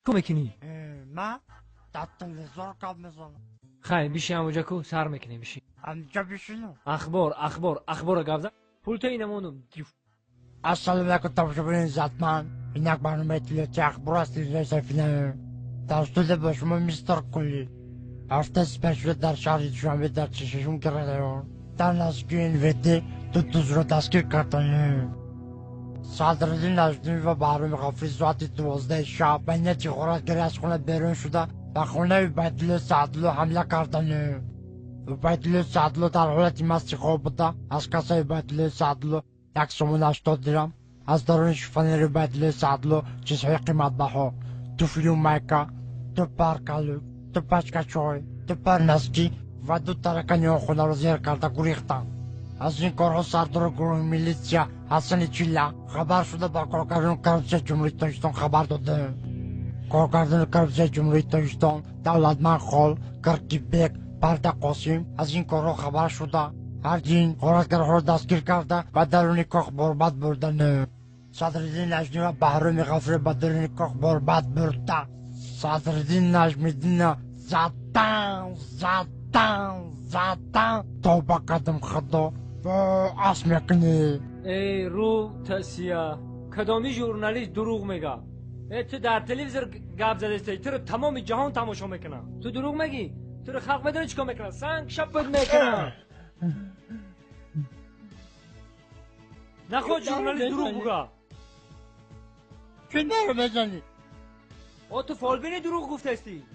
Чикор мекунӣ? Ман дар телевизор гап мезанам. Хай, биши ҳамуҷа ку, сар мекунем, биши. Ҳамҷа бишинам? Ахбор, ахбор, ахбора гап зан. Пулта инамонум. Ассалому алайкум, тамошобинони иззатманд. Инак барномаи иттилоотии ахбор аз телевизиони Сафина. Дар студия бо шумо мистер Кулли. Ҳафтаи сипаришуда дар шаҳри Душанбе дар 46-ум район дар наздикии НВД ду дузро дастгир карданд. Садриддин Наҷмиддин ва Баҳроми Ғафурӣ соати 12 шаб ба нияти ғоратгарӣ аз хона берун шуда, ба хонаи Убайдулло Саъдулло ҳамла карданд. Убайдулло Саъдулло дар ҳолати масти хоб буда, аз кассаи Убайдулло Саъдулло 1 сомон 80 дирам, аз даруни шифонери Убайдулло Саъдулло чизҳои қиматбаҳо: туфлию майка, ду пар калук, ду пачка чой, ду пар носки ва ду таракани он хонаро зер карда гурехтанд. Аз ин корҳо сардори гурӯҳи милитсия Ҳасани Чилла хабар шуда, ба коргардони коррупсияи Ҷумҳурии Тоҷикистон хабар доданд. Коргардони коррупсияи Ҷумҳурии Тоҷикистон Давлатманд Хол, Киркибек, Парда Қосим аз ин корҳо хабар шуда, ҳардуин ғоратгарҳоро дастгир карда, ба даруни кох борбад бурданд. Садриддин Наҷмӣ ва Баҳроми Ғафурӣ ба даруни кох борбад бурда, Садриддин Наҷмиддинро задан, задан, задан. Тавба кардам, Худо, ас мекунӣ. Эй, рӯ тасия, кадоми журналист дурӯғ мега? Э, ту дар телевизор гап задастӣ, туро тамоми ҷаҳон тамошо мекунад. Ту дурӯғ мегӣ, туро халқ медонӣ чӣ кор мекунад? Санг шапат мекунад. Наход журналист дурӯғ буга. Чӣ маро мезанӣ? О, ту фолбини, дурӯғ гуфтастӣ.